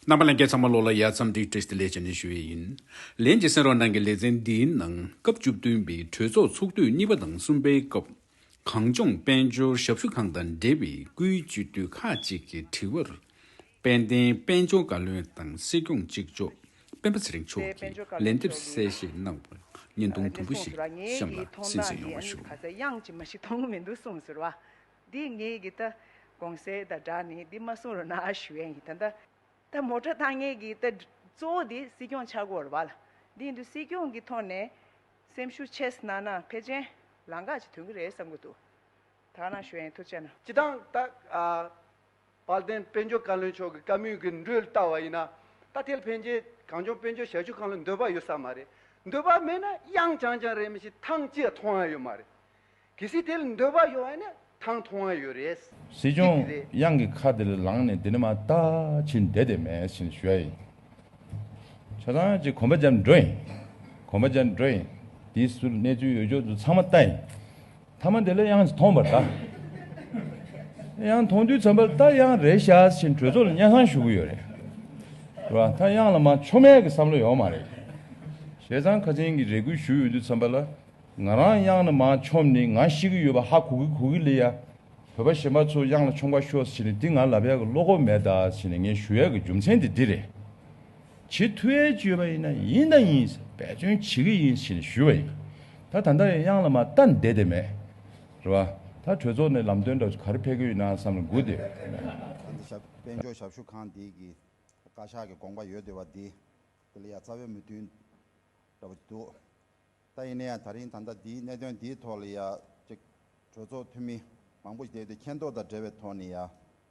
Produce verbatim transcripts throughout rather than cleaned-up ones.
རྣམ་པ་ལྷན་རྒྱས་ཚང་མ་ལོ་ལ་ཡ་མཚམས་འདི་བཀྲ་ཤིས་བདེ་ལེགས་བྱས་ནས་ཞུ་ཡས་ཡིན། ལན་གྱི་གསན་རོགས་གནང་གི་ལེ་ཚན་འདིའི་ནང་སྐབས་བཅུ་བདུན་པའི་གྲོས་ཚོགས་ཚོགས་དུས་གཉིས་པ་དང་གསུམ་པའི་སྐབས། གངས་ལྗོངས་དཔལ་འབྱོར་ཞབས་ཞུ་ཁང་དང་འབྲེལ་བའི་སྐུའི་སྤྱི་འཐུས་ཁག་ཅིག་གི་དྲི་བར། དཔལ་ལྡན་དཔལ་འབྱོར་བཀའ་བློན་དང་སྲིད་སྐྱོང་གཅིག་ལྕོགས་སྤེན་པ་ཚེ་རིང་མཆོག་གིས་ལན་འདེབས་གསལ་བཤད་གནང་བར་བརྙན་ཐུང་དུམ་བུ་ཞིག་གཤམ་ལ་གསན་གཟིགས་ཡོང་བ་ཞུ། ག་ས་དབྱངས་ཅིག་མ་ཞིག་མཐོང་གི་མི་འདུག་གསུངས་ཟེར་བ། འདི་ངེད་ཀྱི་ད་དགོངས་སེལ་དང་སྦྲགས་ནས་འདི་མ་གསུང་རོགས་གནང་ཞུ་ཡས་ཡིན། ད་ལྟ་ད་མོ་ཊ་བཏང་མཁན་གྱི་ད་གཙོ་བོ་འདི་སྲིད་སྐྱོང་ཆགས་ཀྱི་ཡོད་རེད་པ། འདི་ཡིན་དུས་སྲིད་སྐྱོང་གི་ཐོག་ནས་སེམས་ཤུགས་ཆེ་ཙམ་གནང་ན་ཕལ་ཆེར་ལམ་ཁ་ཅིག་ཐོན་གྱི་རེད་བསམ་གྱི་འདུག། ད་ག་རང་ཞུ་ཡ་ཡིན། ཐུགས་རྗེ་གནང་། སྤྱིར་བཏང་ད་ཨ། དཔལ་ལྡན་དཔལ་འབྱོར་བཀའ་བློན་མཆོག་གི་བཀའ་མོལ་གྱི་འགྲོས་ལ་ལྟ་བ་ཡིན་ན། ད་ཐེལ་ཕན་ཆད་གངས་ལྗོངས་དཔལ་འབྱོར་ཞབས་ཞུ་ཁང་ལ་འདོད་པ་ཡོད་ས་མ་རེད། འདོད་པ་མེད་ན་གཡང་རྐྱང་རྐྱང་རེད། མི་ཤེས་ཐང་ཅི་ཡང་མཐོང་ཡ་ཡོད་མ་རེད། གལ་སྲིད་དེ་ལ་འདོད་པ་ཡོད་པ་ཡིན་ན་ཐང་མཐོང་ཡ་ཡོད་རེད། སྲིད་སྐྱོང་གཅིག་དེ་རེད། གཡང་གི་ཁ་དེ་ལ་ལངས་ནས་འདི་ནས་མར་ལྟ་ཕྱིན་བསྡད་དེ་མེད་ཟེར་ནས་ཞུ་ཡ་ཡིན། ཆ་ཚང་ཅིག་གོམ་པ་རྒྱབ་འགྲོ་ཡིན། གོམ་པ་རྒྱབ་འགྲོ་ཡིན། དེའི་ཟུར་གནས་ཚུལ་ཡོད་ཅོག་ཚོ་ཚང་མ་ལྟ་ཡིན། མཐའ་མ་དེ་ལ་གཡང་ཅིག་མཐོང་བ་ལྟ། གཡང་མཐོང་དུས་ཙམ་པ་ལ་ད་གཡང་རེད་ཤག་ཟེར་གྲོས་ཚོགས་ལ་སྙན་སེང་ཞུ་གི་ཡོད་རེད། རེད་བ། ད་གཡང་ལ་མར་མཆོང་ཡས་ཀྱི་བསམ་བློ་ཡོད་མ་རེད། བྱས་ཙང་ཁ་ཆེན་གྱིས་རེ་སྐུལ་ཞུས་ཡོང་དུས་ཙམ་པ་ལ། ང་རང་གཡང་ལ་མར་མཆོངས་ནས་ང་ཤི་གི་ཡོད་པ་ཧ་གོ་གི་གོ་གི་ལ་ཡ། བོད་པ་གཞན་པ་ཚོ་གཡང་ལ་མཆོང་བ་ཤོག་ཟེར་ནས་འདི་ང་ལབ་ཡག་གི་བློ་ཁོག་མེད་ད་ཟེར་ནས་ངས་ཞུ་ཡག་གི་རྒྱུ་མཚན་དེ་འདི་རེད། བྱེད་ཐུབ་ཡས་ཅིག་ཡོད་པ་ཡིན་ན་ཡིན་དང་ཡིན་ཟེར་འབད་བརྩོན་བྱེད་ཀྱི་ཡིན་ཟེར་ནས་ཞུས་པ་ཡིན། ད་ད་ལྟ་ཡང་གཡང་ལ་མར་ལྟ་བསྡད་དེ་མེད། རེད་བ། ད་གྲོས་ཚོགས་ནས་ལམ་སྟོན་འདྲ་བོ་ག་རེ་ཕེབས་ཀྱི་ཡོད་ན་བསམ་ལ་སྒུག་བསྡད་ཡོད། ད་ལྟ་ཞབས་དཔལ་འབྱོར་ཞབས་ཞུ་ཁང་འདི་གི་བཀའ་ཤག་གི་དགོངས་པ་ཡོད་བསྡད་པ་འདི་དེ་ལ་ཡ་རྩ་བའི་མོས་མཐུན་འདྲ་བོ་ཅིག་འདུག། ད་ཡིན་ན་ཡང་ད་རིང་ད་ལྟ་འདིའི་གནད་དོན་འདིའི་ཐོག་ལ་ཡ་ཅིག་གྲོས་ཚོགས་འཐུས་མི་མང་པོ་ཞིག་བསྡད་དེ་མཁྱེན་རྟོགས་དང་འབྲེལ་བའི་ཐོག་ནས་ཡ་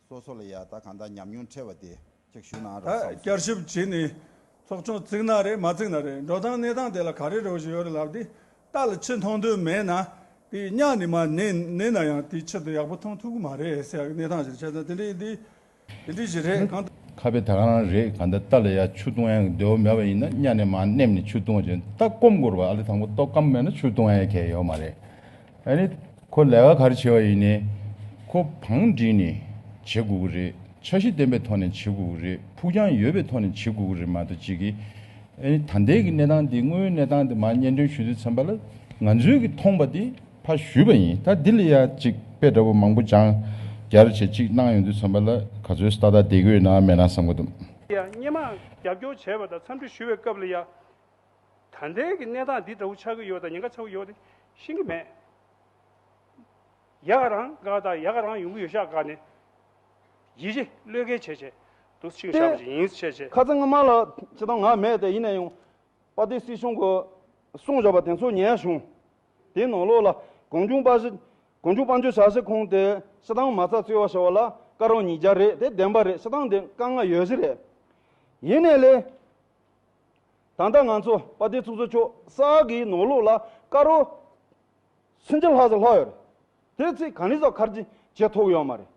སོ་སོ་ལ་ཡ་ད་གང་ལྟར་ཉམས་མྱོང་འཕྲད་པ་དེ་ཅིག་ཞུ་གནང་རོགས་ད་བསམ་སོང་། བསྐྱར་ཞིབ་བྱས་ནས་ཚོགས་ཆུང་བཙུགས་ན་རེད་མ་བཙུགས་ན་རེད། འགྲོ་སྟངས་གནས་སྟངས་དེ་ལ་ག་རེ་འདྲ་བོ་ཞིག་ཡོད་རེད་ལབ་དུས་རྟ་ལ་ཆུ་འཐུང་འདོད་མེད་ན་དེ་གཉའ་ནས་མར་མནན་མནན་ན་ཡང་དེའི་ཆུ་དེ་ཡག་པོ་འཐུང་ཐུབ་ཀྱི་མ་རེད་ཟེར་ཡག་གི་གནས་སྟངས་ཞིག་རེད། བྱས་ཙང་དེ་འདྲའི་དེ། དེ་འདྲ་ཞིག་རེད་གང་། ཁ་དཔེ་ད་ག་རང་རེད། གང་ལྟར་རྟ་ལ་ཡ་ཆུ་བཏུང་ཡ་གི་འདོད་པ་མེད་པ་ཡིན་ན་གཉའ་ནས་མར་མནན་ནས་ཆུ་བཏུང་བ་བྱས་རྟ་སྐོམ་དགོས་རེད་བ། ཨ་ལེ་དང་པོ་ལྟོགས་སྐམ་མེད་ན་ཆུ་བཏུང་ཡ་གལ་ཡོད་མ་རེད། ཨ་ནི་ཁོ་ལས་ཀ་ག་རེ་བྱེད་པ་ཡིན་ནའི་ཁོ་བང་བསྒྲིགས་ནས་བྱེད་དགོས་ཀྱི་རེད། འཆར་གཞི་ལྡན་པའི་ཐོག་ནས་བྱེད་དགོས་ཀྱི་རེད། ཕུགས་རྒྱང་ཡོད་པའི་ཐོག་ནས་བྱེད་དགོས་ཀྱི་རེད་མ་གཏོགས་གཅིག་གིས། ཨ་ནི་ད་ལྟའི་གི་གནས་སྟངས་འདི་དངོས་ཡོད་གནས་སྟངས་འདི་མར་སྙན་སྒྲོན་ཞུ་དུས་ཙམ་པ་ལ་ང་ཚོའི་གི་མཐོང་བ་འདི། ཕར་ཞུས་པ་ཡིན། ད་འདི་ལ་ཡ་གཅིག་དཔེ་འདྲ་བོ་མང་པོ་སྦྱང་རྒྱར་བྱས་གཅིག་གནང་ཡོང་དུས་ཙམ་པ་ལ་ག་ཚོད་སྟབས་བདེ་གི་ཡོད་ན་མེད་ན་བསམ་གི་འདུག། ཡ་སྔོན་མ་རྒྱབ་སྐྱོར་བྱས་པ་དང་འཚམས་འདྲི་ཞུ་བའི་སྐབས་ལ་ཡ། ད་ལྟའི་གི་གནས་སྟངས་འདི་འདྲ་བོ་ཆགས་ཀྱི་ཡོད་དང་ཉེན་ཁ་ཚ་བོ་ཡོད་དེ་ཤེས་ཀྱི་མེད། ཡག་རང་དགའ་དང་ཡག་རང་ཡོང་གི་ཡོད་ཤག་དགའ་ནས། ཡིད་ཆེས་བློས་འགེལ་བྱས་བྱས་འདུག་ཕྱིན་བཞག་པ་ཅིག་ཡིན་བྱས་བྱས། ཁ་སང་སྔོན་མ་ལ་ཅི་དང་ང་མེད་དེ་ཡིན་ན་ཡང་། དཔལ་ལྡན་སྲིད་གཞུང་གི་གསུངས་བཞག་པ་དེ་ཚོ་ཉན་བྱུང་། དེའི་ནང་ལོགས་ལ་གངས་ལྗོངས་དཔལ་གངས་ལྗོངས་དཔལ་འབྱོར་ཞབས་ཞུ་ཁང་དེ་སྤྱི་བཏང་མ་རྩ་རྩོལ་བ་བྱ་བ་ལ་སྐར་གྲངས་ཉིས་བརྒྱ་རེད། དེ་བདེན་པ་རེད། སྤྱི་བཏང་དེ་དཀའ་ངལ་ཡོད་ས་རེད། ཡིན་ནའི་ལས། ད་ལྟ་ང་ཚོ་དཔལ་ལྡན་ཚོགས་གཙོ་མཆོག་གསར་གྱི་ནང་ལོགས་ལ་སྐར་གྲངས་སུམ་བརྒྱ་ལྷག་ཙམ་ལྷག་ཡོད་རེད། དེ་ཚེ་གང་རིགས་ཙམ་ཁར་ཇི་བྱེད་ཐུབ་ཀྱི་ཡོད་མ་རེད།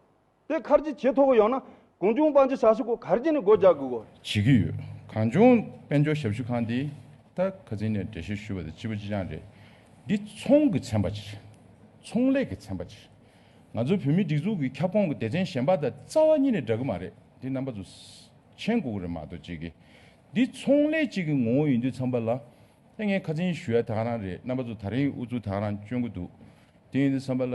དེ་ཁར་ཇི་བྱེད་ཐུབ་ཀྱི་ཡོད་ན་གངས་ལྗོངས་དཔལ་འབྱོར་ཞབས་ཞུ་ཁང་ག་རེ་བྱས་ནས་སྒོ་རྒྱག་དགོས་གོ། བྱེད་ཀྱི་ཡོད། གངས་ལྗོངས་དཔལ་འབྱོར་ཞབས་ཞུ་ཁང་འདི་ད་ཁ་སང་ནས་འགྲེལ་བཤད་ཞུས་པ་དང་གཅིག་པ་གཅིག་རྐྱང་རེད། འདི་ཚོང་གི་ཚན་པ་ཅིག། ཚོང་ལས་ཀྱི་ཚན་པ་ཅིག། ང་ཚོ་བོད་མིའི་སྒྲིག་འཛུགས་ཀྱི་ཁྱབ་ཁོངས་ཀྱི་སྡེ་ཚན་གཞན་པ་དང་རྩ་བ་ཉིད་ནས་འདྲ་གི་མ་རེད། འདི་རྣམ་པ་ཚོ་མཁྱེན་དགོས་ཀྱི་རེད་མ་གཏོགས་གཅིག་གིས། འདི་ཚོང་ལས་གཅིག་གི་ངོ་བོ་ཡིན་དུས་ཙམ་པ་ལ། ད་ངས་ཁ་སང་ཞུ་ཡ་ད་ག་རང་རེད། རྣམ་པ་ཚོ་ད་རིང་ཨུ་ཚུགས་ད་ག་རང་སྐྱོན་གྱི་འདུག། དེ་ཡིན་དུས་ཙམ་པ་ལ།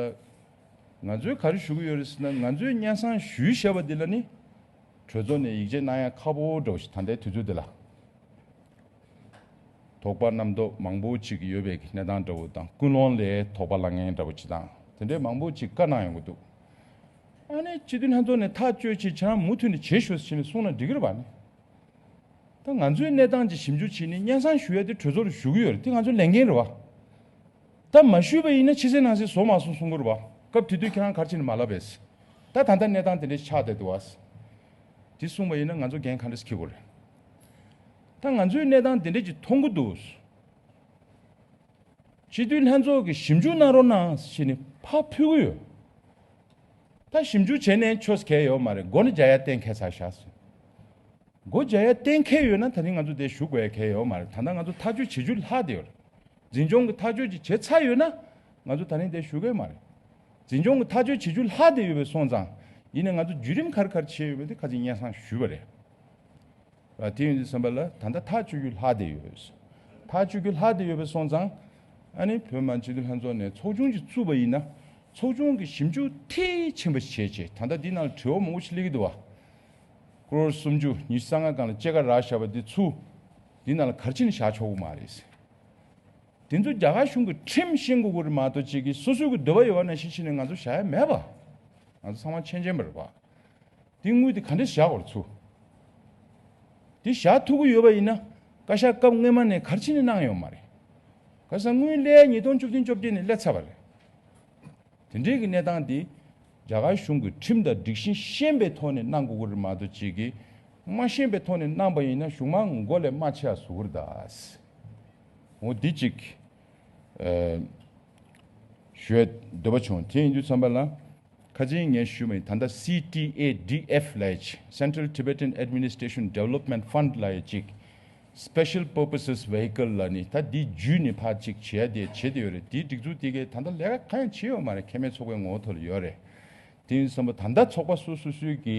ང་ཚོས་ག་རེ་ཞུ་གི་ཡོད་རེད་ཟེར་ན་ང་ཚོས་སྙན་སེང་ཞུས་བཞག་པ་འདི་ལ་ནི། གྲོས་ཚོགས་ནས་ཡིད་ཆེས་གནང་ཡ་ཁག་པོ་འདྲ་བོ་ཞིག་ད་ལྟའི་དུས་ཚོད་འདི་ལ། དོགས་པ་རྣམ་རྟོག་མང་པོ་ཅིག་ཡོད་པའི་གནས་སྟངས་འདྲ་བོ་དང་ཀུན་སློང་ལས་དོགས་པ་ལངས་མཁན་འདྲ་བོ་ཅིག་དང་དེ་འདྲའི་མང་པོ་ཅིག་བཀའ་གནང་ཡོང་གི་འདུག། ཨ་ནི་སྤྱི་འཐུས་ལྷན་ཚོགས་ནས་ཐག་གཅོད་ཅིག་ཁྱེད་རང་མུ་མཐུད་ནས་བྱེད་ཤོག་ཟེར་ནས་གསུངས་ན་འགྲིག་གི་རེད་པ་ནི། ད་ང་ཚོའི་གནས་སྟངས་ཀྱི་ཞིབ་འཇུག་བྱས་ནས་སྙན་སེང་ཞུ་ཡ་དེ་གྲོས་ཚོགས་ལ་ཞུ་གི་ཡོད་རེད། དེ་ང་ཚོ་ལས་འགན་རེད་པ། ད་མ་ཞུས་པ་ཡིན་ན་ཕྱི་གསལ་ནང་གསལ་བཟོ་མ་སོང་གསུང་གི་རེད་པ། སྐབས་དེ་དུས་ཁྱེད་རང་ག་རེ་བྱས་ནས་མ་ལབ་པས། ད་ད་ལྟ་གནས་སྟངས་དེ་འདྲའི་ཆགས་བསྡད་འདུག་པ། དེ་གསུངས་པ་ཡིན་ན་ང་ཚོ་འགན་ག་འདྲ་ཞིག་འཁྱེར་དགོས་རེད། ད་ང་ཚོའི་གནས་སྟངས་དེ་འདྲ་ཅིག་མཐོང་གི་འདུག། སྤྱི་འཐུས་ལྷན་ཚོགས་ཀྱིས་ཞིབ་འཇུག་གནང་རོགས་གནང་ཞེས་ནས་ཕར་ཕུལ་གྱི་ཡོད། ད་ཞིབ་འཇུག་བྱས་ནས་ཆོས་གལ་ཡོད་མ་རེད། མགོ་ནས་རྒྱག་ཡ་གཏན་འཁེལ་ཚར་ཤག་ཟེར། མགོ་རྒྱག་ཡ་གཏན་འཁེལ་ཡོད་ན་ད་ནི་ང་ཚོ་དེ་ཞུ་དགོས་ཡ་གལ་ཡོད་མ་རེད། ད་ལྟ་ང་ཚོ་ཐག་གཅོད་བྱེད་རྒྱུ་ལྷག་བསྡད་ཡོད་རེད། འཛིན་སྐྱོང་གི་ཐག་གཅོད་ཅིག་བྱས་ཚར་ཡོད་ན་ང་ཚོ་ད་ནི་དེ་ཞུ་གི་མ་རེད། འཛིན་སྐྱོང་གི་ཐག་གཅོད་བྱེད་རྒྱུ་ལྷག་བསྡད་ཡོད་པའི་སོང་ཙང་ཡིན་ནའི་ང་ཚོ་བརྒྱུད་རིམ་ག་རེ་ག་རེ་བྱས་ཡོད་པ་དེ་ཁ་ཅིག་སྙན་སེང་ཞུས་པ་རེད། ཨ། དེ་ཡིན་དུས་ཙམ་པ་ལ་ད་ལྟ་ཐག་གཅོད་རྒྱུ་ལྷག་བསྡད་ཡོད། ཐག་གཅོད་རྒྱུ་ལྷག་བསྡད་ཡོད་པ་སོང་ཙང་། ཨ་ནི་བོད་མི་མང་སྤྱི་འཐུས་ལྷན་ཚོགས་ནས་ཚོགས་ཆུང་ཅིག་བཙུགས་པ་ཡིན་ན། ཚོགས་ཆུང་གི་ཞིབ་འཇུག་མཐིལ་ཕྱིན་པ་བྱས་བྱས། ད་ལྟ་འདི་ནང་ལ་དྲི་བ་མང་པོ་ཞིག་སླེབས་ཀྱི་འདུག་བ། ཀོ་རོར་སུམ་ཅུ་ཉི་ཤུ་རྩ་ལྔ་སྒང་ལ་སྐྱེད་ཀ་རག་བཞག་པ་འདི་ཚུར་འདི་ནང་ལ་ག་རེ་བྱས་ནས་བཞག་ཆོག་གི་མ་རེད། དེ་ཚོ་རྒྱ་གར་གཞུང་གི་ཁྲིམས་ཤེས་དགོས་ཀྱི་རེད་མ་གཏོགས། ཅིག་གིས་སོ་སོའི་གི་འདོད་པ་ཡོད་པ་ནང་བཞིན་བྱས་ནས་ང་ཚོ་བཞག་ཡ་མེད་པ། ང་ཚོ་ཚང་མ་མཁྱེན་མཁྱེན་པ་རེད་པ། དེ་དངུལ་དེ་ག་འདྲས་བཞག་དགོས་རེད་ཚུར། དེ་བཞག་ཐུབ་ཀྱི་ཡོད་པ་ཡིན་ན། བཀའ་ཤག་སྐབས་སྔོན་མ་ནས་ག་རེ་བྱས་ནས་གནང་ཡོད་མ་རེད། ག་ས་དངུལ་སླེབས་ཉིས་སྟོང་བཅུ་བདུན་བཅོ་བརྒྱད་ནས་སླེབས་ཚར་བ་རེད། དེ་འདྲའི་གི་གནས་སྟངས་དེ་རྒྱ་གར་གཞུང་གི་ཁྲིམས་དང་སྒྲིག་གཞི་ཤེས་པའི་ཐོག་ནས་གནང་དགོས་ཀྱི་རེད་མ་གཏོགས། ཅིག་གིས་མ་ཤེས་པའི་ཐོག་ནས་གནང་པ་ཡིན་ན་གཞུང་མང་མགོ་ལས་མར་ཆག་བཟོ་གི་རེད་ད། འོ་འདི་གཅིག་ཨ། ཞུ་ཡ་འདོད་པ་བྱུང་། དེ་ཡིན་དུས་ཙམ་པ་ལ། ཁ་སང་ངས་ཞུས་པ་ཡིན། ད་ལྟ་སི་ཊི་ཨེ་ཌི་ཨེཕ་ལབ་ཡ་ཅིག Central Tibetan Administration Development Fund ལབ་ཡ་ཅིག Special Purposes Vehicle ལབ་ནི་ད་འདི་བརྒྱུད་ནས་ཕར་ཅིག་བྱེད་ཡ་དེ་བྱེད་དེ་ཡོད་རེད། དེའི་སྒྲིག་འཛུགས་དེ་གས་ད་ལྟ་ལས་ཀ་གང་ཡང་བྱས་ཡོད་མ་རེད། ཁེ་མེད་ཚོགས་པའི་ངོ་བོ་ཐོག་ལ་ཡོད་རེད། དེ་ཡིན་དུས་ཙམ་པ་ད་ལྟ་ཚོགས་པ་སོ་སོ་སོའི་གི་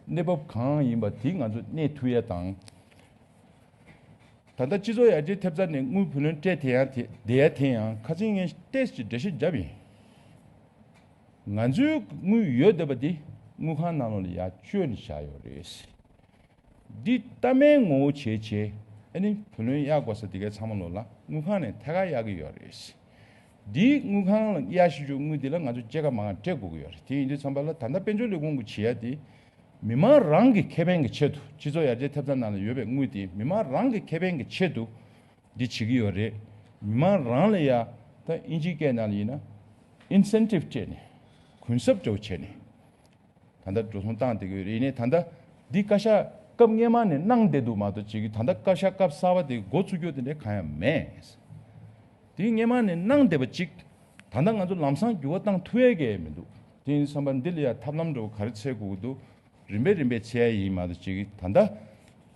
གནས་བབ་གང་ཡིན་པ་དེ་ང་ཚོ་གནས་ཐུབ་ཡ་དང་། ད་ལྟ་སྤྱི་ཚོགས་ཡར་རྒྱས་ཐེབས་རྩ་ནས་དངུལ་བུ་ལོན་སྤྲད་དེ་ཡང་དེ་བསྡད་ཡ་དེ་ཡང་ཁ་སང་ངས་ཏོག་ཙམ་འགྲེལ་བཤད་བརྒྱབ་ཡིན། ང་ཚོའི་དངུལ་ཡོད་བསྡད་པ་དེ་དངུལ་ཁང་ནང་ལོགས་ལ་ཡར་བཅོལ་ནས་བཞག་ཡོད་རེད། འདི་གཏའ་མའི་ངོ་བོ་བྱས་བྱས། ཨ་ནི་བུ་ལོན་གཡར་དགོས་ས་དེ་གའི་ཚང་མ་ལོགས་ལ་དངུལ་ཁང་ནས་ཐད་ཀར་གཡར་གྱི་ཡོད་རེད། འདིའི་དངུལ་ཁང་ལ་གཡར་བཞིན་པའི་དངུལ་འདི་ལ་ང་ཚོ་སྐྱེད་ཀ་མང་བ་སྤྲད་དགོས་ཀྱི་ཡོད་རེད། དེ་ཡིན་དུས་ཙམ་པ་ལ་ད་ལྟ་དཔལ་འབྱོར་ལས་ཁུངས་ཀྱིས་བྱེད་ཡ་དེ། མི་མང་རང་གི་ཁེ་ཕན་གྱི་ཆེད་དུ། སྤྱི་ཚོགས་ཡར་རྒྱས་ཐེབས་རྩ་ནང་ལ་ཡོད་པའི་དངུལ་དེ་མི་མང་རང་གི་ཁེ་ཕན་གྱི་ཆེད་དུ་འདི་བྱེད་ཀྱི་ཡོད་རེད། མི་མང་རང་ལ་ཡ་ད་དབྱིན་ཇིའི་སྐད་ནང་ལ་ཡིན་ན་ཨིན་སེན་ཊིབ་སྤྲད་ནས། གུན་གསབ་འདྲ་བོ་བྱས་ནས་ད་ལྟ་འགྲོ་སོང་བཏང་བསྡད་ཀྱི་ཡོད་རེད། ཡིན་ནའི་ད་ལྟ་འདི་བཀའ་ཤག་སྐབས་སྔོན་མ་ནས་གནང་བསྡད་འདུག་མ་གཏོགས། ཅིག་གིས་ད་ལྟ་བཀའ་ཤག་སྐབས་གསར་པ་དེ་འགོ་ཚུགས་རྒྱུ་དེ་འདྲ་གང་ཡང་མེད། དེ་སྔོན་མ་ནས་གནང་བསྡད་པ་ཅིག་ད་ལྟ་ང་ཚོ་ལམ་སང་འགྱུར་བ་བཏང་ཐུབ་ཡས་ཀྱི་མི་འདུག་དེ་ཡིན་བསམ་པ་འདི་ལ་ཡ་ཐབས་ལམ་འདྲ་བོ་ག་རེ་འཚོལ་དགོས་ཀྱི་འདུག་རིམ་པས་རིམ་པས་འཚོལ་ཡ་ཡིན་མ་གཏོགས། ཅིག་གིས་ད་ལྟ་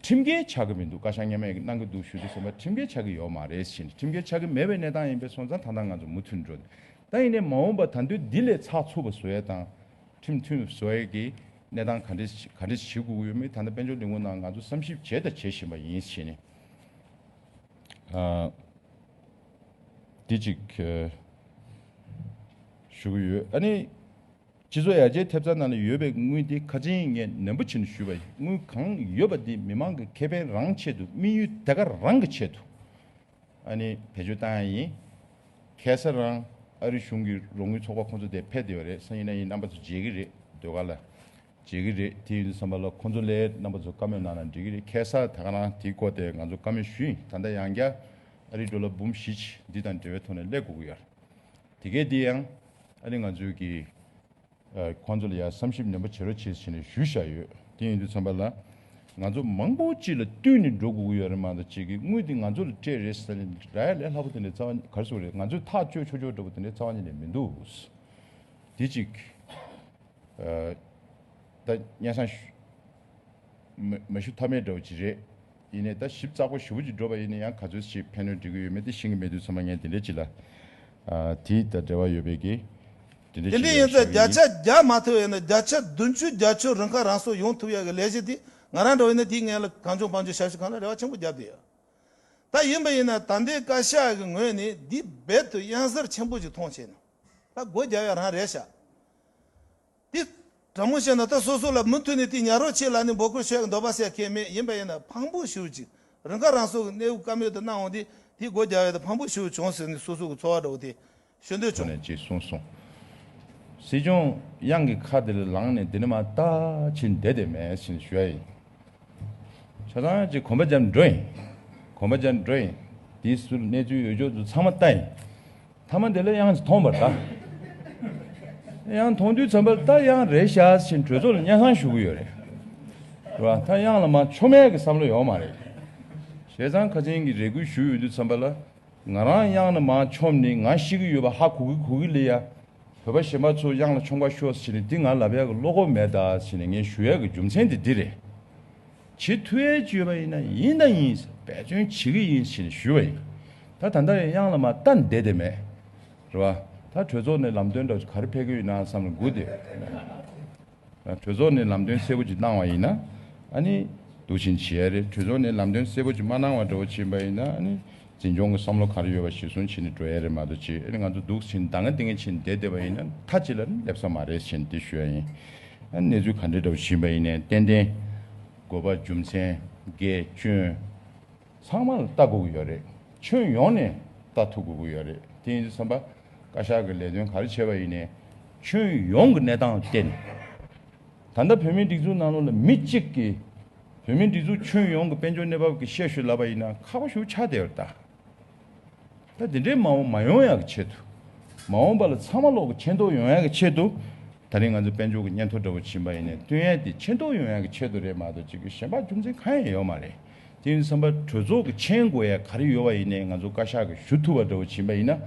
ཁྲིམས་འགལ་ཆགས་ཀྱི་མི་འདུག་བཀའ་ཤག་སྔོན་མ་ཡི་གནང་གི་འདུག་ཞུ་དུས་ཙམ་པ་ཁྲིམས་འགལ་ཆགས་ཀྱི་ཡོད་མ་རེད་ཟེར་ནས། ཁྲིམས་འགལ་ཆགས་ཀྱི་མེད་པའི་གནས་སྟངས་ཡིན་པས་སོང་ཙང་ད་ལྟ་ང་ཚོ་མུ་མཐུད་འགྲོ། ད་ཡིན་ནའི་མ་འོངས་པ་ད་དུང་འདི་ལས་ཚགས་ཚུད་པ་བཟོ་ཡ་དང་། ཁྲིམས་མཐུན་པ་བཟོ་ཡ་གི་གནས་སྟངས་ག་འདྲས་ག་འདྲས་བྱེད་དགོས་ཀྱི་ཡོད་མེད་ད་ལྟ་དཔལ་འབྱོར་ལས་ཁུངས་ནང་ང་ཚོ་བསམ་ཞིབ་བྱས་དང་བྱེད་བཞིན་པ་ཡིན་ཞེས་ནས། ཨ། འདི་གཅིག་ཨ། ཞུ་གི་ཡོད། ཨ་ནི་སྤྱི་ཚོགས་ཡར་རྒྱས་ཐེབས་རྩ་ནང་ལ་ཡོད་པའི་དངུལ་དེ་ཁ་སང་ངས་ནན་པོ་བྱས་ནས་ཞུས་པ་ཡིན། དངུལ་གང་ཡོད་པ་དེ་མི་མང་གི་ཁེ་ཕན་རང་ཆེད་དུ། དམིགས་ཡུལ་དེ་ག་རང་གི་ཆེད་དུ་ཨ་ནི་བེད་སྤྱོད་བཏང་ཡ་ཡིན། ཁ་སང་རང་ཨ་རི་གཞུང་གི་རོགས་དངུལ་ཚོགས་པ་ཁོང་ཚོ་དེ་ཕེབས་བསྡད་ཡོད་རེད། སང་ཉིན་གནངས་ཉིན་རྣམ་པ་ཚོ་མཇལ་གྱི་རེད། ཟློས་གར་ལ་མཇལ་གྱི་རེད། དེ་ཡིན་དུས་ཙམ་པ་ལ་ཁོང་ཚོ་ལ་རྣམ་པ་ཚོ་བཀའ་མོལ་གནང་ན་འགྲིག་གི་རེད། ཁ་སང་ད་ག་རང་དེའི་སྐོར་དེ་ང་ཚོ་བཀའ་མོལ་ཞུས་ཡིན། ད་ལྟ་ཡང་བསྐྱར་ཨ་རིའི་ཌོ་ལར་འབུམ་བཞི་ཅིག་འདི་དང་འབྲེལ་བའི་ཐོག་ནས་སླེབས་དགོས་ཀྱི་ཡོད་རེད། དེ་གས་འདི་ཡང་ཨ་ནི་ང་ཚོའི་གི་ཨ། ཁོང་ཚོ་ལ་ཡང་བསམ་ཞིབ་ནན་པོ་བྱེད་རོགས་བྱེད་ཟེར་ནས་ཞུས་བཞག་ཡོད། དེ་ཡིན་དུས་ཙམ་པ་ལ་ང་ཚོ་མང་པོ་ཅིག་ལ་བསྟུན་ནས་འགྲོ་དགོས་ཀྱི་ཡོད་རེད་མ་གཏོགས། ཅིག་གིས་དངུལ་འདི་ང་ཚོ་ལ་སྤྲད་རེད་ཟེར་ནས་རག་ཡ་ལས་སླ་པོ་དེ་འདྲ་རྩ་བ་ག་རེ་ཟེར་དགོས་རེད། ང་ཚོས་ཐག་གཅོད་ཆོག་ཆོག་འདྲ་པོ་དེ་འདྲ་རྩ་བ་ཉིད་ནས་མི་འདུག་དེ་གཅིག་ཨ། ད་སྙན་སེང་ཞུ། མ་མ་ཞུ་ཐབས་མེད་འདྲ་བོ་ཅིག་རེད། ཡིན་ནའི་ད་ཞིབ་ཚགས་པོ་ཞེ་པོ་ཅིག་འགྲོ་བ་ཡིན་ན་ཡང་ག་ཚོད་ཅིག་ཕན་གནོད་འགྲིག་གི་ཡོད་མེད་དེ་ཤེས་ཀྱི་མེད་དུས་ཙམ་པ་ངས་དེ་འདྲ་ཅིག་ལ། ཨ། དེ་དང་འབྲེལ་བ་ཡོད་པའི་གི་དེ་འདྲ་དེ་ཞིག་འདྲ་ཡིན་ལ་ཙང་བཞག་གི་བརྒྱ་ཡིན། ཆ་བརྒྱ་མ་ཐུབ་ཡོད་ན་བརྒྱ་ཆ་བདུན་ཅུ་བརྒྱད་ཅུ་རང་ཁ་རང་གསོ་ཡོང་ཐུབ་ཡག་གི་ལས་གཞི་དེ་ང་རང་འདྲ་བོ་ཡིན་ན་དེའི་སྔོན་ལ་གངས་ལྗོངས་དཔལ་འབྱོར་ཞབས་ཞུ་ཁང་ལ་རེ་བ་ཆེན་པོ་བརྒྱབ་བསྡད་ཡོད། ད་ཡིན་པ་ཡིན་ན་ད་ལྟའི་བཀའ་ཤག་གི་ངོས་ནས་འདི་རྦད་དུ་གཡང་གཟར་ཆེན་པོ་ཅིག་མཐོང་བྱས་ནས་ད་སྒོ་རྒྱག་ཡག་རང་རེད་ཤག་དེ་དྲང་མོ་བཤད་ན་ད་སོ་སོ་ལ་མུ་མཐུད་ནས་དེ་ཉར་རོགས་བྱེད་ལབ་ནས་འབོད་སྐུལ་ཞུ་ཡག་གི་འདོད་པ་ཟེར་མཁན་མེད། ཡིན་པ་ཡིན་ན་ཕངས་པོ་ཞེ་པོ་ཅིག་རང་ཁ་རང་གསོ་གི་གནས་བབ་དཀའ་མོ་དེ་གནང་འོང་དུས་དེ་སྒོ་རྒྱག་ཡག་དེ་ཕངས་པོ་ཞེ་པོ་བྱུང་ཟེར་ནས་སོ་སོ་གི་ཚོར་བ་འདྲ་བོ་དེ་ཞུ་འདོད་ཐོག་བྱུང་། ནས་ཅེས་གསུངས་སོང་། སྲིད་སྐྱོང་གཡང་གི་ཁ་དེ་ལ་ལངས་ནས་འདི་ནས་མར་ལྟ་ཕྱིན་བསྡད་དེ་མེད་ཟེར་ནས་ཞུ་ཡ་ཡིན། ཆ་ཚང་ཅིག་གོམ་པ་རྒྱབ་འགྲོ་ཡིན། གོམ་པ་རྒྱབ་འགྲོ་ཡིན། དེའི་ཟུར་གནས་ཚུལ་ཡོད་ཆོག་ཚོ་ཚང་མ་ལྟ་ཡིན། མཐའ་མ་དེ་ལ་གཡང་ཅིག་མཐོང་བར་ལྟ། གཡང་མཐོང་དུས་ཙམ་པར་ད་གཡང་རེད་ཤག་ཟེར་གྲོས་ཚོགས་ལ་སྙན་སེང་ཞུ་གི་ཡོད་རེད། རེད་བ། ད་གཡང་ལ་མར་མཆོང་མེད་ཀྱི་བསམ་བློ་ཡོད་མ་རེད། བྱས་ཙང་ཁ་ཆེན་གྱིས་རེ་སྐུལ་ཞུས་ཡོད་དུས་ཙམ་པ་ལ། ང་རང་གཡང་ལ་མར་མཆོངས་ནས་ང་ཤི་གི་ཡོད་པ་ཧ་གོ་གི་གོ་གི་ལ་ཡ། བོད་པ་གཞན་པ་ཚོ་གཡང་ལ་མཆོང་ག་ཤོག་ཟེར་ནས་འདི་ང་ལབ་ཡག་གི་བློ་ཁོག་མེད་ད་ཟེར་ནས་ངས་ཞུ་ཡག་གི་རྒྱུ་མཚན་དེ་འདི་རེད། བྱེད་ཐུབ་ཡག་ཅིག་ཡོད་པ་ཡིན་ན་ཡིན་དང་ཡིན་ཟེར་འབད་བརྩོན་བྱེད་ཀྱི་ཡིན་ཟེར་ནས་ཞུས་པ་ཡིན། ད་ད་ལྟ་ཡང་གཡང་ལ་མར་ལྟ་བསྡད་དེ་མེད། རེད་བ། ད་གྲོས་ཚོགས་ནས་ལམ་སྟོན་འདྲ་ག་རེ་ཕེབས་ཀྱི་ཡོད་ན་བསམ་ལ་སྒུག་བསྡད་ཡོད། གྲོས་ཚོགས་ནས་ལམ་སྟོན་གསལ་པོ་ཅིག་གནང་བ་ཡིན་ན། ཨ་ནི་ འདུག་ཕྱིན་བྱེད་ཡ་རེད། གྲོས་ཚོགས་ནས་ལམ་སྟོན་གསལ་པོ་ཅིག་མ་གནང་བ་འདྲ་བོ་ཕྱིན་པ་ཡིན་ན་ཨ་ནི་འཛིན་སྐྱོང་གི་བསམ་བློ་ག་རེ་ཡོད་པ་གཞིར་བཟུང་བྱས་ནས་འགྲོ་ཡ་རེད་མ་གཏོགས་ཅིག་ཨ་ནི་ང་ཚོ་འདུག་ཕྱིན་ད་ག་འདི་ངན་ཕྱིན་བསྡད་བསྡད་པ་ཡིན་ན་མཐའ་གཅིག་ལ་ནི་སླེབས་ས་མ་རེད་ཟེར་ནས་འདི་ཞུ་ཡ་ཡིན། ཨ་ནི་གནས་ཚུལ་ག་འདྲ་འདྲ་བོ་ཕྱིན་པ་ཡིན་ནའི་ཏན་ཏན་དགོས་པ་རྒྱུ་མཚན་འགལ་སྐྱོན། ཚང་མ་ལ་ལྟ་དགོས་ཀྱི་ཡོད་རེད། ཁྱོན་ཡོངས་ནས་ལྟ་ཐུབ་དགོས་ཀྱི་ཡོད་རེད། དེ་ཡིན་དུས་ཙམ་པ་བཀའ་ཤག་གི་ལས་དོན་ག་རེ་བྱས་པ་ཡིན་ནའི་ཁྱོན་ཡོངས་ཀྱི་གནས་སྟངས་ལ་བལྟས་ནས། ད་ལྟ་བོད་མིའི་སྒྲིག་འཛུགས་ནང་ལོགས་ལ་མི་གཅིག་གིས་བོད་མིའི་སྒྲིག་འཛུགས་ཁྱོན་ཡོངས་ཀྱི་དཔལ་འབྱོར་གནས་བབ་ཀྱི་བཤད་ཤོད་ལབ་པ་ཡིན་ན་ཁག་པོ་ཞེ་པོ་ཆགས་བསྡད་ཡོད་རེད་ད། ད་དེ་འདྲའི་མ་འོངས་མ་ཡོང་ཡག་གི་ཆེད་དུ། མ་འོངས་པ་ལ་ཚང་མ་ལོག་གི་མཁྱེན་རྟོགས་ཡོང་ཡག་གི་ཆེད་དུ། ད་རིང་ང་ཚོ་དཔལ་འབྱོར་གྱི་སྙན་ཐོ་འདྲ་བོ་ཕྱིན་པ་ཡིན་ནའི་སྟོན་ཡས་དེ་མཁྱེན་རྟོགས་ཡོང་ཡག་གི་ཆེད་དུ་རེད་མ་གཏོགས་ཅིག་གཞན་པ་རྒྱུ་མཚན་གང་ཡང་ཡོད་མ་རེད། དེ་ཡིན་དུས་ཙམ་པ་གྲོས་ཚོགས་ཀྱི་མཁྱེན་དགོས་ཡ་ག་རེ་ཡོད་པ་ཡིན་ནའི་ང་ཚོ་བཀའ་ཤག་གི་ཞུ་ཐུབ་པ་འདྲ་བོ་ཕྱིན་པ་ཡིན་ན།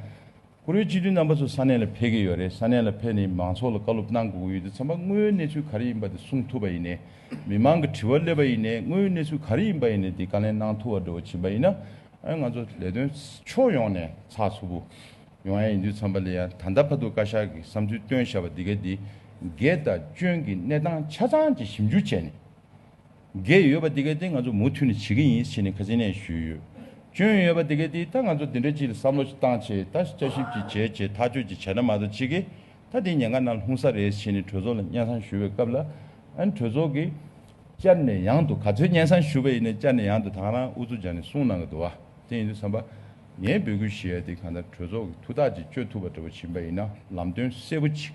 བཀུར་འོས་སྤྱི་འཐུས་རྣམ་པ་ཚོ་ས་གནས་ལ་ཕེབས་ཀྱི་ཡོད་རེད། ས་གནས་ལ་ཕེབས་ནས་མང་ཚོགས་ལ་བཀའ་སློབ་གནང་དགོས་ཀྱི་ཡོད་དུས་ཙམ་པ་དངོས་ཡོད་གནས་ཚུལ་ག་རེ་ཡིན་པ་དེ་གསུང་ཐུབ་པ་ཡིན་ནའི། མི་མང་གི་དྲི་བ་སླེབས་པ་ཡིན་ནའི་དངོས་ཡོད་གནས་ཚུལ་ག་རེ་ཡིན་པ་ཡིན་ནའི་དེ་བཀའ་ལན་གནང་ཐུབ་པ་འདྲ་བོ་ཕྱིན་པ་ཡིན་ན། ཨ་ང་ཚོ་ལས་དོན་ཕྱོགས་ཡོངས་ནས་ཚགས་ཚུད་པོ་ཡོང་ཡ་ཡིན་དུས་ཙམ་པ་ལ་ཡ་ད་ལྟ་བར་དུ་བཀའ་ཤག་གིས་བསམ་ཚུལ་བཏོན་བཞག་པ་འདི་ག་འདི་འགལ་དང་སྐྱོན་གྱི་གནས་སྟངས་ཆ་ཚང་ཅིག་ཞིབ་འཇུག་བྱས་ནས། འགལ་ཡོད་པ་འདི་ག་འདི་ང་ཚོ་མུ་མཐུད་ནས་བྱེད་ཀྱི་ཡིན་ཟེར་ནས་ཁ་སང་ནས་ཞུས་ཡོད། སྐྱོན་ཡོད་པ་འདི་ག་འདི་ད་ང་ཚོ་འདི་འདྲ་ཅིག་ལ་བསམ་བློ་ཞིག་བཏང་བྱས་ད་བསྐྱར་ཞིབ་ཅིག་བྱས་བྱས་ཐག་གཅོད་ཅིག་བྱས་ན་མ་གཏོགས་ཅིག་གིས་ད་འདི་ཉེན་ཁ་ནང་ལྷུང་ས་རེད་ཟེར་ནས་གྲོས་ཚོགས་ལ་སྙན་སེང་ཞུ་བའི་སྐབས་ལ་ཨ་ནི་གྲོས་ཚོགས་ཀྱིས་བསྐྱར་ནས་ཡང་དུ་ག་ཚོད་སྙན་སེང་ཞུ་བ་ཡིན་ནའི་བསྐྱར་ནས་ཡང་དུ་ད་ག་རང་ཨུ་ཚུགས་རྒྱག་ནས་གསུང་གནང་གི་འདུག་བ། དེ་ཡིན་དུས་ཙམ་པ་ངས་འབོད་སྐུལ་ཞུ་ཡ་དེ་གང་ལྟར་གྲོས་ཚོགས་ཀྱི་ཐུགས་ཐག་ཅིག་གཅོད་ཐུབ་པ་འདྲ་བོ་ཕྱིན་པ་ཡིན་ན་ལམ་སྟོན་གསལ་པོ་ཅིག་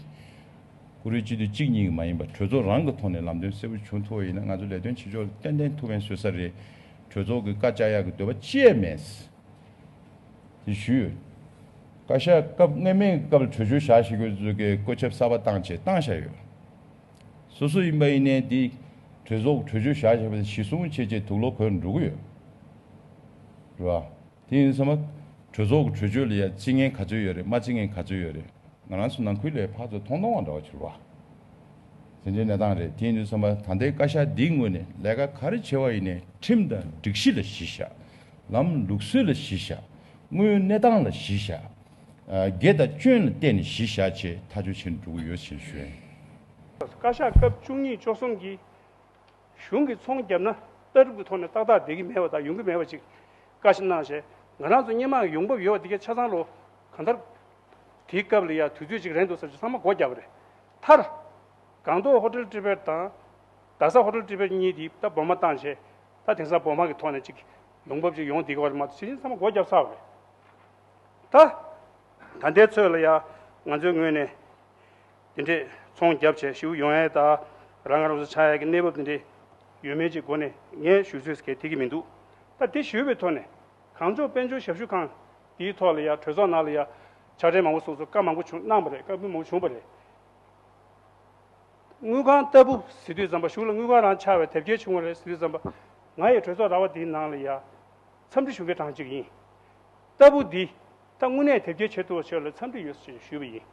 བཀུར་འོས་སྤྱི་འཐུས་གཅིག་གཉིས་ཀྱི་མ་ཡིན་པར་གྲོས་ཚོགས་རང་གི་ཐོག་ནས་ལམ་སྟོན་གསལ་པོ་བྱུང་ཐུབ་པ་ཡིན་ན་ང་ཚོ་ལས་དོན་བྱེད་ཕྱོགས་ཏན་ཏན་ཐུགས་ཕན་གསོས་ས་རེད། གྲོས་ཚོགས་ཀྱི་བཀའ་བཅག་ཡག་གི་འདོད་པ་ཅི་ཡང་མེད། དེ་ཞུས་ཡོད། བཀའ་ཤག་སྐབས་སྔོན་མའི་སྐབས་ལ་གྲོས་ཆོད་བཞག་ཞིག་དགོས་ཚུལ་གྱི་བཀོད་ཁྱབ་གསར་པ་བཏང་བྱས་བཏང་བཞག་ཡོད། སོ་སོ་ཡིན་པ་ཡིན་ནའི་འདི་གྲོས་ཚོགས་གྲོས་ཆོད་བཞག་བཞག་པ་དེ་གཞི་བཟུང་བྱས་བྱས་དུག་ལོག་གོན་འགྲོ་གི་ཡོད། རེད་བ། དེ་ཡིན་ཙང་མ། གྲོས་ཚོགས་ཀྱི་གྲོས་ཆོད་ལ་ཡ་བརྩི་མཁན་ག་ཚོད་ཡོད་རེད་མ་བརྩི་མཁན་ག་ཚོད་ཡོད་རེད། ང་རང་ཚོ་ནང་ཁུལ་ལ་ཕར་ཚུར་མཐོང་མཐོང་བ་འདྲ་བ་ཅིག་རེད་བ། དེ་འདྲའི་གནས་སྟངས་རེད། དེ་ཡིན་དུས་ཙམ་པ་ད་ལྟའི་བཀའ་ཤག་འདིའི་ངོས་ནས་ལས་ཀ་ག་རེ་བྱས་པ་ཡིན་ནའི་ཁྲིམས་དང་སྒྲིག་གཞི་ལ་གཞི་བཞག་ལམ་ལུགས་སྲོལ་ལ་གཞི་བཞག་དངོས་ཡོད་གནས་སྟངས་ལ་གཞི་བཞག་ཨ། འགལ་དང་སྐྱོན་ལ་བརྟེན་ནས་གཞི་བཞག་བྱས་ཐག་གཅོད་བྱེད་འགྲོ་གི་ཡོད་ཅེས་ཞུ་ཡ་ཡིན། བཀའ་ཤག་སྐབས་བཅུ་གཉིས་བཅུ་གསུམ་གྱི་གཞུང་གིས་ཚོང་བརྒྱབ་ན་ལྟ་གྲུབ་ཀྱི་ཐོག་ནས་ཏག་ཏག་བསྡད་ཀྱི་མེད་པ་དང་ཡོང་གི་མེད་པ་ཅིག་བཀའ་ཞིག་གནང་བྱས་ང་རང་ཚོ་སྔོན་མ་ཡོང་འབབ་ཡོད་པ་དེ་གའི་ཆ་ཚང་ལོ་གང་ལྟར་དེའི་སྐབས་ལ་ཡ་དུས་ཚོད་ཅིག་རན་འདུག་ཟེར་བྱས་ཚང་མ་སྒོ་བརྒྱབ་པ་རེད། མཐར། སྒང་ཏོག་ཧོ་ཊེལ་ཊི་བེཊ་དང་རྡ་ས་ཧོ་ཊེལ་ཊི་བེཊ་གཉིས་དེ་ད་སྦོམ་མ་བཏང་བྱས་ད་དེང་སང་སྦོམ་མ་གི་ཐོག་ནས་ཅིག་ཡོང་འབབ་ཅིག་ཡོང་བསྡད་ཀྱི་ཡོད་རེད་མ་གཏོགས་ཕྱི་ཕྱིན་ཚང་མ་སྒོ་བརྒྱབ་ཚར་བ་རེད། ད། ད་ལྟའི་ཚོད་ལ་ཡ་ང་ཚོའི་ངོས་ནས་དེ་འདྲས་ཚོང་བརྒྱབ་བྱས་ཞེ་པོ་ཡོང་ཡས་ད་རང་ང་རང་ཚོ་ཆགས་ཡས་ཀྱི་གནས་བབ་དེ་འདྲས་ཡོད་མེད་ཅིག་སྒོ་ནས་ངས་ཞུ་ཚོད་གལ་ཐེབས་ཀྱི་མི་འདུག་ད་དེ་ཞུས་པའི་ཐོག་ནས་གངས་ལྗོངས་དཔལ་འབྱོར་ཞབས་ཞུ་ཁང་དེའི་ཐོག་ལ་ཡ་གྲོས་ཚོགས་ནང་ལ་ཡ་ཕྱག་སྦྲེལ་མང་པོ་སོང་སོང་བཀའ་མང་པོ་བྱུང་གནང་བ་རེད། བཀའ་མོལ་མང་པོ་བྱུང་བ་རེད། དངུལ་ཁང་ལྟ་བུ་ཟེར་དུས་ཙམ་པ་གཞུག་ལ་དངུལ་ཁང་རང་ཆགས་པའི་དེབ་སྐྱེལ་བྱུང་བ་རེད་ཟེར་དུས་ཙམ་པ་ང་ཡི་གྲོས་ཚོགས་ར་བ་འདིའི་ནང་ལ་ཡ་འཚམས་འདྲི་ཞུ་མཁན་གྲངས་གཅིག་ཡིན། ལྟ་བུ་འདི་ད་དངོས་གནས་དེབ་སྐྱེལ་བྱེད་ཐུབ་པ་ཆེད་ལ་འཚམས་འདྲི་ཡོད་ཞེས་ཞུས་པ་ཡིན།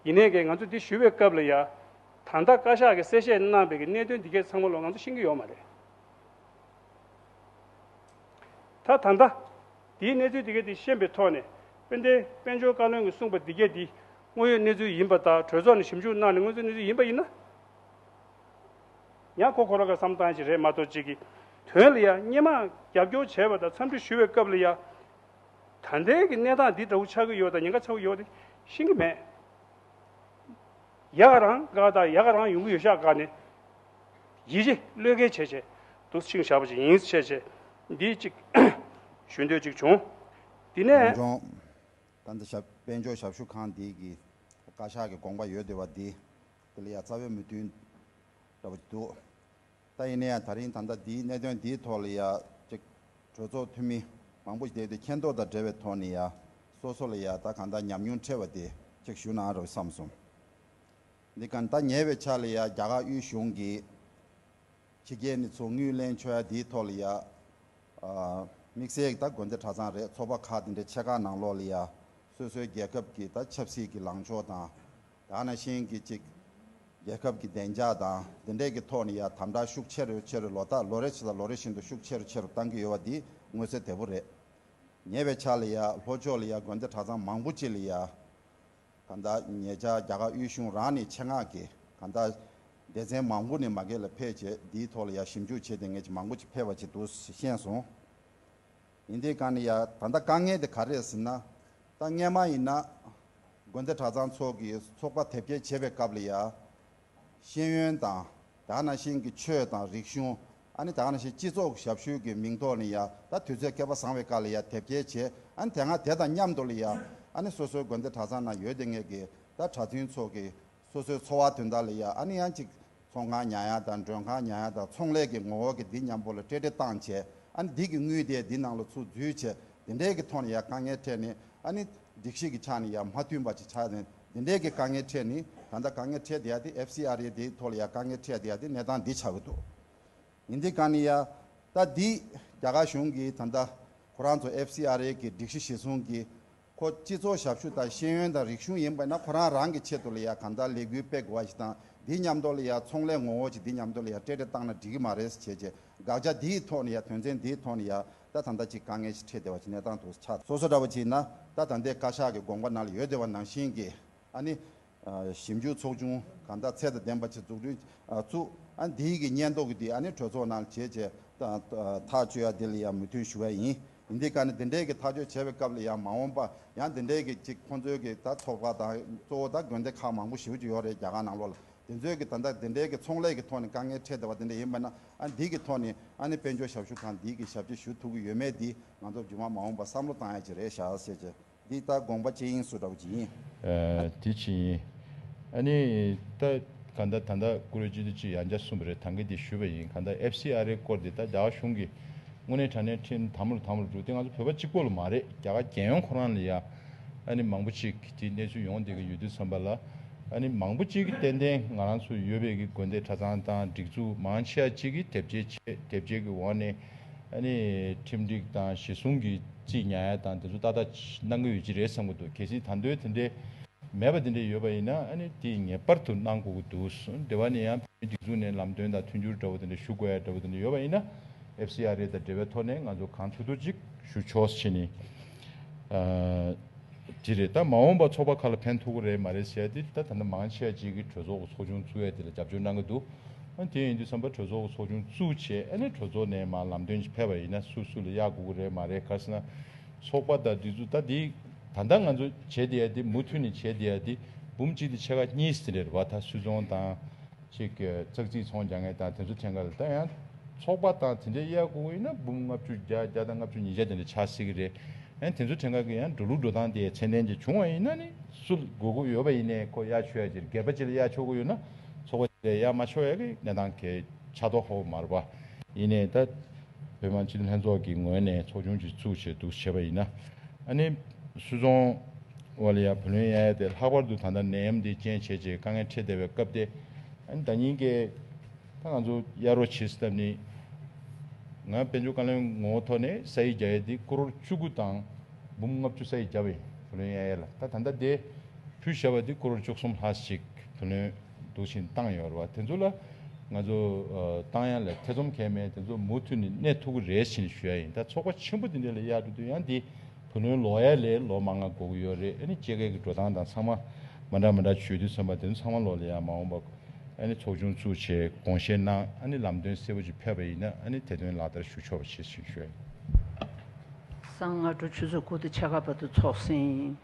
ཡིན་ནའི་ཀྱང་ང་ཚོ་འདི་ཞུ་བའི་སྐབས་ལ་ཡ། ད་ལྟ་བཀའ་ཤག་གིས་གསལ་བཤད་གནང་པའི་གི་གནད་དོན་འདི་གས་ཚང་མ་ལོ་ང་ཚོ་ཤེས་ཀྱི་ཡོད་མ་རེད། ད་ད་ལྟ། དེའི་གནས་ཚུལ་དེ་གས་དེ་ཤེས་པའི་ཐོག་ནས་དཔལ་ལྡན་དཔལ་འབྱོར་བཀའ་བློན་གྱིས་གསུངས་པ་འདི་གས་དེ་དངོས་ཡོད་གནས་ཚུལ་ཡིན་པ་དང་གྲོས་ཚོགས་ནས་ཞིབ་འཇུག་གནང་ནས་དངོས་ཚུལ་གནས་ཚུལ་ཡིན་པ་ཡིན་ན། ཡང་ཁོ་ཁོ་རང་གི་བསམ་སྟངས་ཤིག་རེད་མ་གཏོགས་གཅིག་གི་དོན་ལ་ཡང་སྔོན་མ་རྒྱབ་སྐྱོར་བྱས་པ་དང་འཚམས་འདྲི་ཞུ་བའི་སྐབས་ལ་ཡང་། ད་ལྟའི་གི་གནས་སྟངས་འདི་འདྲ་བོ་ཆགས་ཀྱི་ཡོད་དང་ཉེན་ཁ་ཆགས་ཀྱི་ཡོད་དེ་ཤེས་ཀྱི་མེད། ཡག་རང་དགའ་དང་ཡག་རང་ཡོང་གི་ཡོད་ཤག་དགའ་ནས། ཡིད་ཆེས་བློས་འགེལ་བྱས་བྱས་འདུག་ཕྱིན་བཞག་པ་ཅིག་ཡིན་བྱས་བྱས་འདི་གཅིག་ཞུ་འདོད་ཅིག་བྱུང་། འདི་ནས། ལྗོངས། ད་ལྟ་ཞབས་དཔལ་འབྱོར་ཞབས་ཞུ་ཁང་འདི་གི་བཀའ་ཤག་གི་དགོངས་པ་ཡོད་བསྡད་པ་འདི་དེ་ལ་ཡ་རྩ་བའི་མོས་མཐུན་འདྲ་བོ་འདུག་ད་ཡིན་ན་ཡང་ད་རིང་ད་ལྟ་འདིའི་གནད་དོན་འདིའི་ཐོག་ལ་ཡ་ཅིག་གྲོས་ཚོགས་འཐུས་མི་མང་པོ་ཞིག་བསྡད་དེ་མཁྱེན་རྟོགས་དང་འབྲེལ་བའི་ཐོག་ནས་ཡ་སོ་སོ་ལ་ཡ་ད་གང་ལྟར་ཉམས་མྱོང་འཕྲད་པ་དེ་ཅིག་ཞུ་ན་རོགས་བསམ་སོང་། འདི་ག་ད་ཉེ་བའི་ཆར་ལ་ཡ་རྒྱ་གར་དབུས་གཞུང་གིས་ཕྱི་རྒྱལ་ནས་ཚུར་དངུལ་ལེན་ཆོག་ཡ་འདིའི་ཐོག་ལ་ཡ། དམིགས་བསལ་གྱི་ད་དགོན་སྡེ་གྲྭ་ཚང་རེད་ཚོགས་པ་ཁག་དེ་འདྲའི་ཆེ་ཁག་ནང་ལོགས་ལ་ཡ། སོ་སོའི་རྒྱལ་ཁབ་ཀྱི་ད་ཆབ་སྲིད་ཀྱི་ལངས་ཕྱོགས་དང་། དེ་ནང་བཞིན་གྱི་ཅིག་རྒྱལ་ཁབ་ཀྱི་བདེ་འཇགས་དང་དེ་འདྲས་ཀྱི་ཐོག་ནས་ཡ་དམ་དྲག་ཤུགས་ཆེ་རུ་ཆེ་རུ་ལོ་ལྟར་ལོ་རེ་བཞིན་དུ་ཤུགས་ཆེ་རུ་ཆེ་རུ་བཏང་གི་ཡོད་པ་འདི་མངོན་གསལ་དོད་པོ་རེད། ཉེ་བའི་ཆར་ལ་ཡ་ལྷོ་ཕྱོགས་ལ་ཡ་དགོན་སྡེ་གྲྭ་ཚང་མང་པོ་ཅིག་ལ་ཡ། གང་ལྟར་ཉེ་ཆར་རྒྱ་གར་དབུས་གཞུང་རང་ནས་ཆེད་མངགས་ཀྱིས་གང་ལྟར་ སྡེ་ཚན་མང་པོ་ནས་མ་གི་ལ་ཕེབས་བྱས་འདིའི་ཐོག་ལ་ཡ་ཞིབ་འཇུག་བྱས་ཏེ་ངས་ཀྱི་མང་པོ་ཅིག་ཕེབས་པ་ཅིག་འདུག་ཤེས་སོང་། ཡིན་དུས་གང་ནས་ཡ་ད་ལྟ་དཀའ་ངལ་དེ་ག་རེ་རེད་ཟེར་ན། ད་སྔས་མ་ཡིན་ན་དགོན་སྡེ་གྲྭ་ཚང་ཚོ་གི་ཚོགས་པ་དེབ་སྐྱེལ་བྱེད་པའི་སྐབས་ལ་ཡ། ཤེས་ཡོན་དང་། དེ་ག་ནང་བཞིན་གྱི་ཆོས་དང་རིག་གཞུང་། ཨ་ནི་དེ་ག་ནང་བཞིན་སྤྱི་ཚོགས་ཞབས་ཞུ་གི་མིང་ཐོག་ནས་ཡ་ད་དུས་ཚོད་སྐལ་པ་བཟང་བའི་སྐབས་ལ་ཡ་དེབ་སྐྱེལ་བྱས། ཨ་ནི་དེ་སྔ་དེ་དང་མཉམ་དུ་ལ་ཡ་ཨ་ནི་སོ་སོའི་དགོན་སྡེ་གྲྭ་ཚང་ནང་ཡོད་དེ་ངེས་ཀྱི་ད་གྲྭ་བཙུན་ཚོ་གི་སོ་སོའི་འཚོ་བ་དོན་དག་ལ་ཡ་ཨ་ནི་ཡང་ཅིག་ཚོང་ཁང་ཉར་ཡ་དང་མགྲོན་ཁང་ཉར་ཡ་དང་ཚོང་ལས་ཀྱི་ངོ་བོ་གི་འདི་མཉམ་པོ་ལ་སྤྲད་སྤྲད་བཏང་བྱས། ཨ་ནི་འདི་གི་དངུལ་དེ་འདི་ནང་ལ་ཚུར་འཛུལ་བྱས་འདི་འདྲའི་གི་ཐོག་ནས་ཡ་དཀའ་ངལ་འཕྲད་ནས་ཨ་ནི་སྒྲིག་གཞི་གི་ཆ་ནས་ཡ་མ་མཐུན་པ་ཅིག་ཆགས་ནས་འདི་འདྲའི་གི་དཀའ་ངལ་འཕྲད་ནས་ད་ལྟ་དཀའ་ངལ་འཕྲད་བསྡད་ཡ་དེ་ཨེཕ་སི་ཨར་ཨེ་དེའི་ཐོག་ལ་ཡ་དཀའ་ངལ་འཕྲད་བསྡད་ཡ་དེ་གནས་སྟངས་འདི་ཆགས་ཀྱི་འདུག་ཡིན་དུས་གང་ནས་ཡ། ད་འདི་རྒྱ་གར་གཞུང་གིས་ད་ལྟ་ཁོ་རང་ཚོ་ཨེཕ་སི་ཨར་ཨེ་གི་སྒྲིག་གཞི་གཞིར་བཟུང་གིས་ཁོ་སྤྱི་ཚོགས་ཞབས་ཞུ་དང་ཤེས་ཡོན་དང་རིག་གཞུང་ཡིན་པ་ན་ཁོ་རང་རང་གི་ཆེད་དུ་ལ་ཡ་གང་ལྟར་ལས་འགུལ་སྤེལ་དགོས་པ་ཞིག་དང་འདི་མཉམ་དུ་ལ་ཡ་ཚོང་ལས་ངོ་བོ་ཅིག་འདི་མཉམ་དུ་ལ་ཡ་སྤྲད་སྤྲད་བཏང་ན་འགྲིག་གི་མ་རེད་ཟེར་བྱས་བྱས་དགག་བྱ་འདིའི་ཐོག་ནས་ཡ་དོན་ཚན་འདིའི་ཐོག་ནས་ཡ་ད་ད་ལྟ་ཅིག་དཀའ་ངལ་ཞིག་འཕྲད་བསྡད་པ་ཅིག་གནས་སྟངས་འདུག་ཆགས་སོ་སོ་འདྲ་པོ་ཅིག་ཡིན་ན་ད་ད་ལྟའི་བཀའ་ཤག་གི་དགོངས་པ་ནང་ལ་ཡོད་བསྡད་པ་ནང་བཞིན་གྱི། ཨ་ནི། ཨ། ཞིབ་འཇུག་ཚོགས་ཆུང་གང་ལྟར་ཚད་དང་ལྡན་པ་ཅིག་འཛུགས་སྐྲུན། ཨ། བཙུགས། ཨ། འདིའི་གི་སྙན་ཐོ་གི་འདི་ཨ་ནི་གྲོས་ཚོགས་ནང་བྱས་བྱས་ད་ཐག་གཅོད་ཡ་འདི་ལ་ཡང་མོས་མཐུན་ཞུ་བ་ཡིན། ཡིན་དུས་ག་ནས་འདི་འདྲའི་གི་ཐག་གཅོད་བྱས་པའི་སྐབས་ལ་ཡང་མ་འོངས་པ་ཡང་འདི་འདྲའི་གི་ཅིག་ཁོང་ཚོའི་གི་ད་ཚོགས་པ་དང་གཙོ་བོ་ད་དགོན་སྡེ་ཁག་མང་པོ་ཞེ་པོ་ཅིག་ཡོད་རེད་རྒྱ་གར་ནང་ལོགས་ལ། དེ་ཚོའི་གི་ད་ལྟ་འདི་འདྲའི་གི་ཚོང་ལས་ཀྱི་ཐོག་ནས་དཀའ་ངལ་འཕྲད་བསྡད་པ་འདི་འདྲ་ཡིན་པ་ན་ཨ་འདི་གི་ཐོག་ནས་ཨ་ནི་དཔལ་འབྱོར་ཞབས་ཞུ་ཁང་འདི་གི་ཞབས་ཕྱི་ཞུ་ཐུབ་ཀྱི་ཡོད་མེད་འདི་ང་ཚོ་རྗེས་མ་མ་འོངས་པ་བསམ་བློ་བཏང་ཡ་ཅིག་རེད་ཤག་ཟེར་བྱས། འདི་ལྟར་དགོངས་པ་བཅས་ཡིན་སུ་འདྲ་བོ་ཅིག་ཡིན། ཨ། དེ་ཅི་ཡིན། ཨ་ནི་ད་ག་འདྲ་ད་ལྟ་བཀུར་འོས་སྤྱི་འཐུས་ཅིག་ཡང་བསྐྱར་གསུངས་པ་རེད། ད་གིན་དེ་ཞུས་པ་ཡིན། ག་འདྲ་ཨེཕ་སི་ཨར་ཨེ་སྐོར་དེ་ད་རྒྱ་གར་གཞུང་གིས་དངོས་གནས་དྲང་གནས་ཁྲིམས་དམ་ལ་དམ་ལ་འགྲོ་དེ་ང་ཚོ་བོད་པ་གཅིག་པོ་ལ་མ་རེད། རྒྱ་གར་རྒྱལ་ཡོངས་ཁོ་རང་ལ་ཡ་ཨ་ནི་མང་པོ་ཅིག་དེ་གནས་ཚུལ་ཡོང་བསྡད་ཀྱི་ཡོད་དུས་ཙམ་པ་ལ་ཨ་ནི་མང་པོ་ཅིག་གི་ཏན་ཏན་ང་རང་ཚོ་ཡོད་པའི་གི་དགོན་སྡེ་གྲྭ་ཚང་དང་སྒྲིག་འཛུགས་མང་ཆེ་བ་ཅིག་གིས་དེབ་སྐྱེལ་བྱས། དེབ་སྐྱེལ་གྱི་འོག་ནས། ཨ་ནི་ཁྲིམས་སྒྲིག་དང་གཞི་བཟུང་གི་རྩིས་ཉར་ཡ་དང་དེ་ཚོ་ཏག་ཏག་གནང་གི་ཡོད་ཀྱི་རེད་བསམ་གྱི་འདུག་གལ་སྲིད་ད་དུང་དེ་འདྲའི་མེད་པ་དེ་འདྲ་ཡོད་པ་ཡིན་ན་ཨ་ནི་དེ་ངེས་པར་དུ་གནང་དགོས་ཀྱི་འདུག་དེ་བ་ནས་ཡང་བོད་མིའི་སྒྲིག་འཛུགས་ནས་ལམ་སྟོན་དང་མཐུན་འགྱུར་འདྲ་བོ་དེ་འདྲ་ཞུ་དགོས་ཡ་འདྲ་བོ་དེ་འདྲ་ཡོད་པ་ཡིན་ན་ཨེཕ་སི་ཨར་ཨེ་དང་འབྲེལ་བའི་ཐོག་ནས་ང་ཚོ་གང་ཐུབ་ཐུབ་ཅིག་ཞུ་ཆོག་ཟེར་ནས། ཨ། དེ་རེད། ད་མ་འོངས་པ་ཚོགས་པ་ཁག་ལ་ཕན་ཐོགས་ཀྱི་རེད་མ་རེད་ཟེར་ཡ་དེ་ད་ད་ལྟ་མང་ཆེ་བ་ཅིག་གིས་གྲོས་ཚོགས་ཀྱི་ཚོགས་ཆུང་བཙུགས་ཡ་དེ་ལ་རྒྱབ་སྐྱོར་གནང་གི་འདུག་ཨ། དེ་ཡིན་དུས་ཙམ་པ་གྲོས་ཚོགས་ཀྱི་ཚོགས་ཆུང་བཙུགས་བྱས་ཨ་ནི་གྲོས་ཚོགས་ནས་མར་ལམ་སྟོན་ཅིག་ཕེབས་པ་ཡིན་ན་སུ་སུ་ལ་གཡར་དགོས་ཀྱི་རེད་མ་རེད། ག་རེ་ཟེར་ན་ཚོགས་པ་དང་སྒྲིག་འཛུགས་ད་འདི་ད་ལྟ་ང་ཚོ་བྱས་བསྡད་ཡ་དེ་མུ་མཐུད་ནས་བྱས་བསྡད་ཡ་དེ་འབུམ་གཅིག་དང་ཕྱེད་ཀ་གཉིས་ཟེར་རེད་བ། ད་སུད་ཚོང་དང་ཅིག་ཙག་ཙིག་ཚོང་རྒྱག་མཁན་དང་དེ་ཚོ་ཐད་ཀར་ལ་ད་ཡང་ཚོགས་པ་དང་དེ་འདྲའི་གཡར་དགོས་ཀྱི་ཡིན་ན་འབུམ་ལྔ་བཅུ་བརྒྱ་བརྒྱ་དང་ལྔ་བཅུ་ཉིས་བརྒྱ་དེ་འདྲ་ཆགས་སྲིད་ཀྱི་རེད། ཡང་དེ་ཚོ་ཐད་ཀར་གྱི་ཡང་འགྲོ་ལུགས་འགྲོ་སྟངས་དེ་ཚད་ལྡན་ཅིག་བྱུང་བ་ཡིན་ན་ནི་སུ་དགོས་མཁོ་ཡོད་པ་ཡིན་ནའི་ཁོ་གཡར་ཆོག་ཡ་ཅིག་སྒེར་པ་ཅིག་ལ་གཡར་ཆོག་གི་ཡོད་ན་ཚོགས་པ་ཅིག་ལ་གཡར་མ་ཆོག་ཡ་གི་གནས་སྟངས་གལ་ཆགས་མདོག་ཁ་པོ་མ་རེད་པ། ཡིན་ནའི་ད་བོད་མི་མང་སྤྱི་འཐུས་ལྷན་ཚོགས་ཀྱི་ངོས་ནས་ཚོགས་ཆུང་ཅིག་བཙུགས་བྱས་འདུག་བྱས་པ་ཡིན་ན་ཨ་ནི་སུད་ཚོང་བ་ལ་ཡ་བུ་ལོན་གཡར་ཡ་དེ་ལྷག་པར་དུ་ད་ལྟ་ནད་ཡམས་འདི་རྐྱེན་བྱས་བྱས་དཀའ་ངལ་འཕྲད་བསྡད་པའི་སྐབས་དེ་ཨ་ནི་ད་ཉིན་གྱི་ད་ང་ཚོ་གཡར་རོགས་བྱེད་ཟེར་ལབ་ནི། ང་དཔལ་འབྱོར་བཀའ་བློན་ངོ་བོ་ཐོག་ནས་ས་ཡིག་རྒྱག་ཡས་འདི་ཀོ་རོར་བཅུ་དགུ་དང་འབུམ་ལྔ་བཅུ་ས་ཡིག་བརྒྱབ་པ་ཡིན། བུ་ལོན་གཡར་ཡས་ལ་ད་ད་ལྟ་དེ་ཕུལ་བཞག་པ་འདི་ཀོ་རོར་བཅུ་གསུམ་ལྷག་ཅིག་བུ་ལོན་འདུག་བཞིན་བཏང་ཡོད་རེད་བ། དེ་ཚོ་ལ་ང་ཚོ་ཨ་བཏང་ཡ་ལ་ཐེ་ཚོམ་གང་ཡང་མེད། དེ་ཚོ་མུ་མཐུད་ནས་གནས་ཐུབ་ཀྱི་རེད་ཟེར་ནས་ཞུ་ཡ་ཡིན། ད་ཚོགས་པ་ཆེན་པོ་འདི་འདྲ་ལ་གཡར་འགྲོ་དུས་ཡང་འདི་བུ་ལོན་ལོག་ཡ་ལས་ལོ་མང་ང་འགོར་གྱི་ཡོད་རེད། ཨ་ནི་སྐྱེད་ཀའི་གི་འགྲོ་སྟངས་དང་ཚང་མ་མ་འདྲ་མ་འདྲ་བྱུང་དུས་ཙམ་པ་དེ་ཚོ་ཚང་མ་ལོག་ལ་ཡ་མ་འོངས་པ། ཨ་ནི་ཚོགས་ཆུང་བཙུགས་བྱས་དགོངས་བཞེས་གནང་། ཨ་ནི་ལམ་སྟོན་གསལ་པོ་ཅིག་ཕེབས་པ་ཡིན་ན་ཨ་ནི་དེ་དོན་ལག་བསྟར་ཞུ་ཆོག་པ་བྱེད་ཞུ་ཞུ་ཡ་ཡིན། སང་སྔ་དྲོ་ཆུ་ཚོད་དགུ་དང་ཕྱེད་ཀ་བར་དུ་ཚོགས་ཟིན།